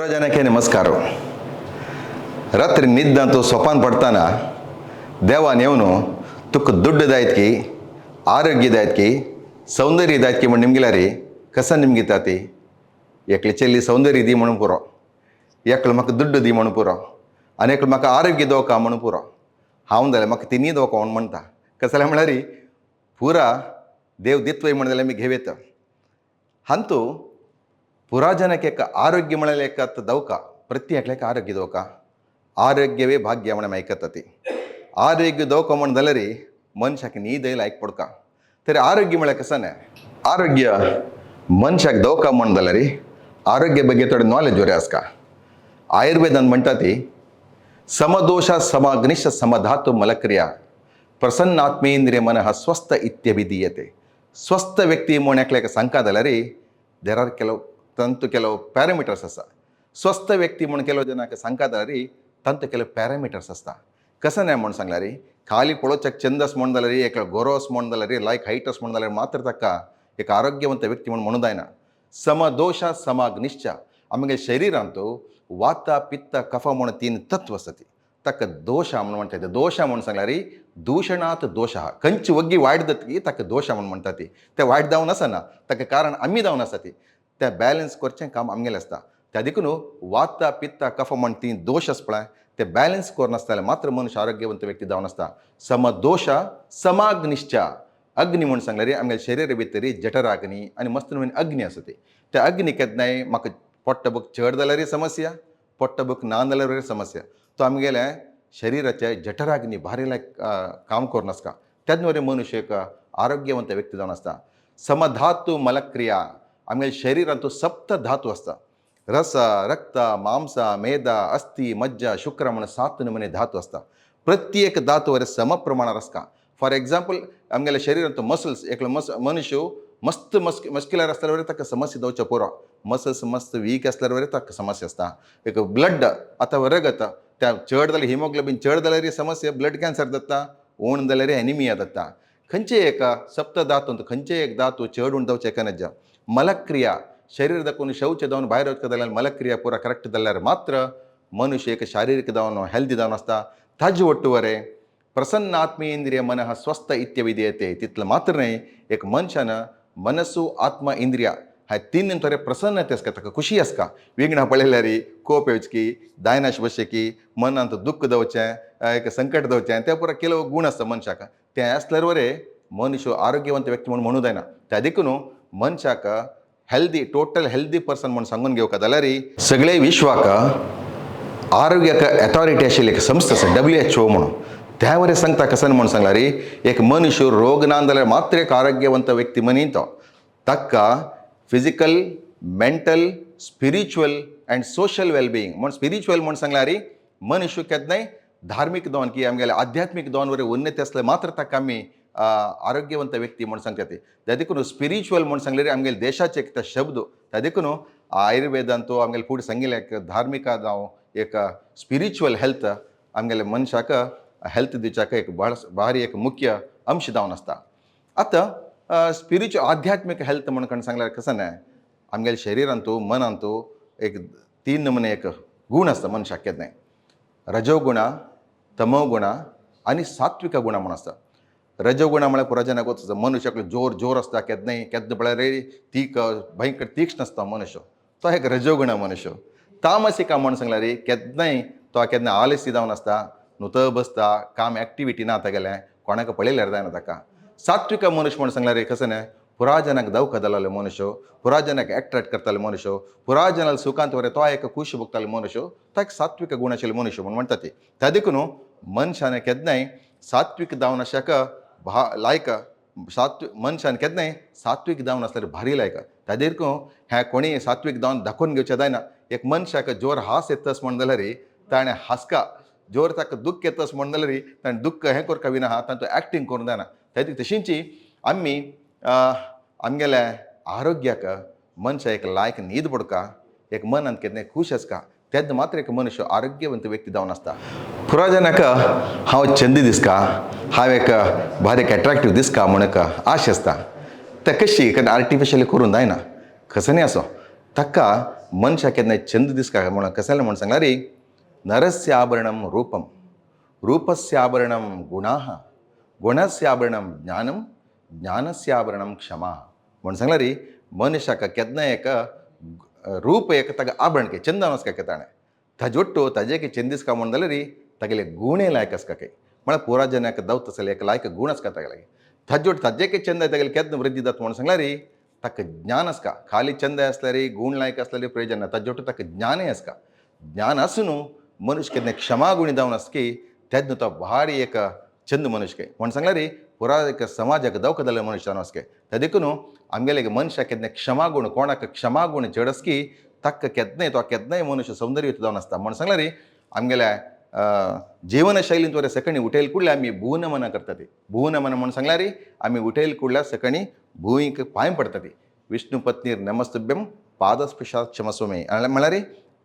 पुराजनाके नमस्कार. रात्री निद्दांतु सोपान पडताना देवान येवन तुका दुड्ಡು दायतकी, आरोग्य दायतकी, सौंदर्य दायतकी म्हण निमगिल्यारी कसा निमगिता ती? एकले चेल्ली सौंदर्य दी म्हणून पुरो, एकलो म्हाका दुड्डू दी म्हणून पुरो, आनी एकलो म्हाका आरोग्य दवका म्हणून पुरो. हांव जाल्यार म्हाका तिनूय दवका म्हूण म्हणटा. कशें जाल्यार म्हळ्यार पुरा देव दित्वय म्हण जाल्यार आमी घेवयता. हांतू पुराजनाक एक आरोग्य म्हळ्यार एक आतां दवका, प्रति एकल्याक आरोग्य दवका. आरोग्यवे भाग्य म्हण आमी आयकता ती. आरोग्य दवका म्हण जाल्यार मनशाक न्हीद लायक पडका. तरी आरोग्य म्हळ्यार कशें न्हय, आरोग्य मनशाक दवका म्हण जाल्यार आरोग्य ಬಗ್ಗೆ थोडे नॉलेज बरें आसका. आयुर्वेदान म्हणटा ती समदोष समाग्निश समधातु मलक्रिया प्रसन्न आत्मेंद्रिय मनः स्वस्थ इत्यभिधीयते. स्वस्थ व्यक्ती म्हूण एकल्याक सांगका जाल्यार there are ಕೆಲವು ತಂತು ಕೆಲವು ಪ್ಯಾरामिटर्स आसा. स्वस्थ व्यक्ती म्हूण ಕೆಲವು जनाक सांगका जाल्यार तांतू ಕೆಲವು पॅरामिटर्स आसता. कसं न्हय म्हूण सांगल्यार खाली पळोवच्याक चंदस म्हण जाल्यार, एकलो गोरोस म्हण जाल्यार, लायक हायटस म्हण जाल्यार मात्र ताका एक आरोग्यवंत व्यक्ती म्हूण म्हणू जायना. समदोश समाग्निश्च आमगे शरिरांत वाता पित्त कफ म्हूण तीन तत्व आसता. ताका दोश म्हूण म्हणटा. दोश म्हूण सांगल्यार दूषणात दोश. खंयची वग्गी वायट जातकी ताका दोश म्हूण म्हणटा. ती ते वायट जावन आसना, ताका कारण आमी जावन आसा. ती ते बॅलन्स करचें काम आमगेलें आसता. त्या देखून वाता पित्त कफ म्हण तीन दोश आसा पळय, ते बॅलन्स करून आसताले मात्र मनुष्य आरोग्यवंत व्यक्ती जावन आसता. समदोश समाग्निश्च. अग्नी म्हूण सांगल्यार आमगे शरीर भितर जठराग्नी आनी मस्त नवीन अग्नी आसा. ती त्या अग्नी केन्नाय म्हाका पोट्टबूक चड जाल्यारय समस्या, पोट्टबूक ना जाल्यारय समस्या. तो आमगेले शरिराचे जठराग्नी भारी लायक काम करून आसता. तेन्ना वरी मनुष्य एक आरोग्यवंत व्यक्ती जावन आसता. समधातू मलक्रिया. आमगे शरिरांत सप्त धातू आसता. रस, रक्त, मांस, मेद, अस्थि, मज्जा, शुक्र म्हण सात नमुने धातू आसता. प्रत्येक धातू वर सम प्रमाणार आसता. फॉर एग्जाम्पल, आमगेल्या शरिरांत मसल्स, एकलो मस मनुष्य मस्त मस्क्युलर आसल्यार ताका समस्या जावच्या पुरो, मसल्स मस्त वीक आसल्यार ताका समस्या आसता. एक ब्लड अथवा रगत त्या चड जाल्यार, हिमोग्लोबीन चड जाल्यार समस्या, ब्लड कॅन्सर जाता. उण जाल्यार एनिमिया जाता. खंयचे एक सप्त धातूंत खंयचे एक धातू चड उण जावचें एकानज्या. मलक्रिया, शरीर दाखोवन शौच जावन भायर वचका जाल्यार मलक्रिया पुरा करेक्ट जाल्यार मात्र मनुष्य एक शारिरीक जावन हेल्दी जावन आसता. ताजे ಒಟ್ಟು वरे प्रसन्न आत्मेंद्रिय मनः स्वस्थ इत्यविधीयते. तितलें मात्र न्हय, एक मनशान मनसू आत्मा इंद्रिय ह्या तीन तरे प्रसन्नते आसता, ताका खुशी आसता. विघ्नां पळयल्यार कोप येवचकी, दायनाश बसचें, मनांत दुख्ख दवचें, एक संकट दवचें, ते पुरा ಕೆಲವು गुण आसता मनशाक. ते आसल्यार वरे मनुष्य आरोग्यवंत व्यक्ती म्हणून म्हणू जायना. त्या देखून मनशाक हेल्दी, टोटल हेल्दी पर्सन म्हूण सांगून घेवका जाल्यार सगळे विश्वाक आरोग्याक अथॉरिटी आशिल्ली एक संस्था आसा, WHO म्हणून. त्या वरी सांगता कशें म्हणून सांगल्यार एक मनुष्य रोग ना जाल्यार मात्र एक आरोग्यवंत व्यक्ती म्हणी तो. ताका physical, mental, spiritual and social wellbeing म्हण. स्पिरिच्युअल म्हूण सांगल्यार मनुष्य केन्नाय धार्मीक दोन की आमगेले आध्यात्मीक दोन वरी उन्नती आसल्यार मात्र ताका आमी आरोग्यवंत व्यक्ती म्हूण सांगता ती. त्या देखून स्पिरिच्युअल म्हूण सांगल्यार आमगेले देशाचे एक ते शब्द. त्या देखून आयुर्वेदान तो आमगेले फुडें सांगिल्लें एक धार्मीक जावं एक स्पिरिच्युअल हेल्थ आमगेले मनशाक हेल्थ दिवच्याक एक भाळ भारी एक मुख्य अंश जावन आसता. आतां स्पिरिच्युअल आध्यात्मीक हेल्थ म्हण कोण सांगल्यार कसं न्हय, आमगेले शरिरांतू मनांतू एक तीन नमुने एक गूण आसता मनशाक केन्नाय, रजोगुण, तमोगुण आनी सात्विक गुण म्हूण आसता. रजोगुण म्हळ्यार पुराजनाक वच मनुष्याक जोर जोर आसता. केन्नाय केन्ना पळयार तीक भयंकर तीक्ष्ण आसता मनुष्य, तो एक रजोगुण मनुष्य. तामसिका म्हण सांगल्यार केन्नाय तो केन्ना आलसी जावन आसता, नुत बसता, काम एक्टिविटी ना तागेलें, कोणाक पळयल्यार जायना ताका. सात्विक मनुष्य म्हण सांगल्यार कसं न्हय, पुराजनाक दवखा जालेलो मनुष्य, पुराजनाक एट्रेक्ट करताले मनुष्य, पुराजनाक सुखांत वरे तो एक खुश भोगताले मनुष्य, तो एक सात्विक गुण आशिल्ले मनुष्य म्हूण म्हणटा ती. त्या देखून मनशान केन्नाय सात्विक जावन आशाक भा लायक. सात्विक मनशान केन्नाय सात्विक जावन आसल्यार भारी लायक. त्या देखून ह्या कोणी सात्विक जावन दाखोवन घेवचें जायना. एक मनशाक जोर हास येतस म्हण जाल्यार ताणें हासका, जोर ताका दुख्ख येतस म्हण जाल्यार ताणें दुख्ख हें करका विना आहा, तांचो एक्टींग करूंक जायना. त्या तशींची आमी आमगेल्या आरोग्याक मनशा एक लायक न्हीद पडका, एक मनांत केन्नाय खूश आसका, तेन्ना मात्र एक मनुष्य आरोग्यवंत व्यक्ती जावन आसता. पुराजनाक हांव चंदी दिसका, हांव एक बारीक एट्राक्टीव दिसका म्हूण एक आश आसता. ते कशी कारण आर्टिफिशियली करूंक जायना. कसं आसो ताका मनशाक केन्नाय चंद दिसका म्हणून कशें म्हण सांगला रे, नरस्याभरणम रूपम रूपस्याभरणम गुणाः गुणस्याभरणम ज्ञानम ज्ञानस्याभरणम क्षमा म्हण सांगला रे. मनशाक केन्ना एक रूप एक ताका आभरण के चंद आसका के ताणें ताजे ताजे की चंद दिसका म्हण जाल्यार रे तागेले गुणे लायक आसका के म्हळ्यार पुरा जनाक दावत आसले एक लायक गुण आसका तागेले ताजे ताजे की चंद तागेले केन्ना वृद्धी जाता म्हण सांगला रे. ताका ज्ञान आसका, खाली चंद आसल्यार गुण लायक आसल्यार प्रयोजन ना, ताजे ताका ज्ञानय आसका. ज्ञान आसून मनुष्य केन्ना क्षमा गुणी जावन आसकी तेन्ना तो भारी एक चंद मनुष्य के म्हण सांगला रे. पुरा एक समाजाक दवका जाल्ले मनुष्य जावन आसके. ते देखून आमगेले मनशाक केन्ना क्षमागुण कोणाक क्षमागुण चड आसकी ताका केन्नाय तो केन्नाय मनुष्य सौंदर्य जावन आसता म्हण सांगला रे. आमगेल्या जीवनशैलींत वयर सकाळी उठयल कुडले आमी भूनमना करता ती भूनमन म्हण सांगला रे. आमी उठयल कुडल्या सकाळी भुंयक पांय पडटा ती विष्णु पत्नीर नमस्तुभ्यम पादस्पृशात क्षमस्वमे म्हळ्यार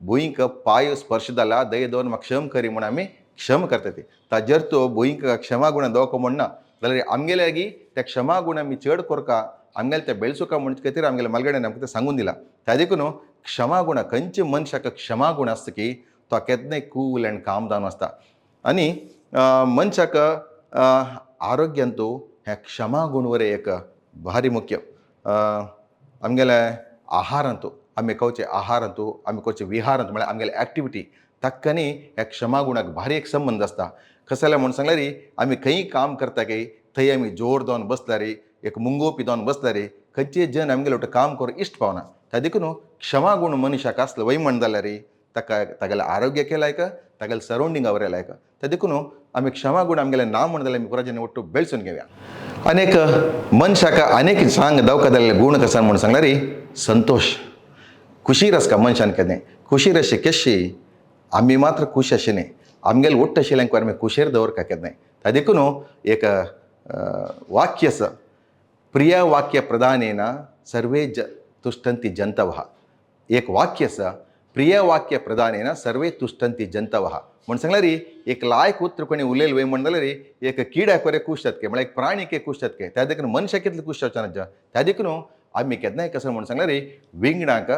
भुंयक पांय स्पर्श जाला दये दवर म्हाका क्षम करी म्हूण आमी क्षम करता ती. ताजेर तो भुंयक क्षमागुण दवको म्हणना जाल्यार आमगेले लागीं त्या क्षमागुण आमी चड कोरका आमगेले ते बेळसुका म्हणचे खातीर आमगेले मालगड्यान आमकां तें सांगून दिला. त्या देखून क्षमागुण खंयचे मनशाक क्षमागुण आसता की तो केन्नाय कूल एंड काम जावन आसता. आनी मनशाक आरोग्यांतू हें क्षमागुण वरे एक भारी मुख्य. आमगेले आहारांतू आमी खावचे आहारांतू आमी करचे विहारांतू म्हळ्यार आमगेले एक्टिविटी ताका न्ही ह्या क्षमागुणाक भारी एक संबंद आसता. कशें जाल्यार म्हूण सांगल्यार आमी खंयी काम करता की थंय आमी जोर जावन बसल्यार एक मुंगोवपी जावन बसल्यार खंयचे जन आमगेले वटेन काम करूंक इश्ट पावना. त्या देखून क्षमागुण मनशाक आसलो वय म्हण जाल्यार ताका तागेलें आरोग्य लायक तागेलें सरावंडींग बरें लायक. त्या देखून आमी क्षमागुण आमगेलें ना म्हण जाल्यार आमी पुराय ಒಟ್ಟು ಬೆಳೆಸೋನ್ घेवया. अनेक मनशाक अनेक सांग दवका जाल्ले गूण कसा म्हूण सांगल्यार संतोश खुशीर आसता मनशान केन्नाय खुशीर अशें केशी आमी मात्र खूश अशें न्ही आमगेले ಒಟ್ಟು आशिल्ल्यांक आमी खुशेर दवरका केन्नाय. त्या देखून एक वाक्य आसा, प्रिय वाक्य प्रधानेन सर्वे ज तुष्टंती जंतवः. एक वाक्य आसा, प्रिय वाक्य प्रधानेन सर्वे तुष्टंती जंतवः म्हण सांगल्यार एक लायक उतर कोणी उलयल वय म्हण जाल्यार एक किड्याक बरें खूश जातके म्हळ्यार एक प्राणीक खूश जातके. त्या देखून मनशाक कितले खूश जावचें ना. त्या देखून आमी केन्नाय कसो म्हण सांगल्यार विंगडांक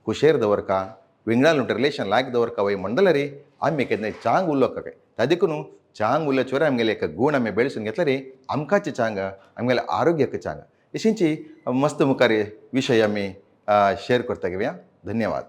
खुशेर दवरका विंगडां रिलेशन लायक दवरका वय म्हण जाल्यार आमी केन्नाय चांग उलोवका काय. त्या देखून चांग उलोवचे आमगेले एक गूण आमी बेळसून घेतल्यार आमकांच चांग आमगेले आरोग्याक चांग अशींची मस्त मुखार विशय आमी शेअर करता घेवया. धन्यवाद.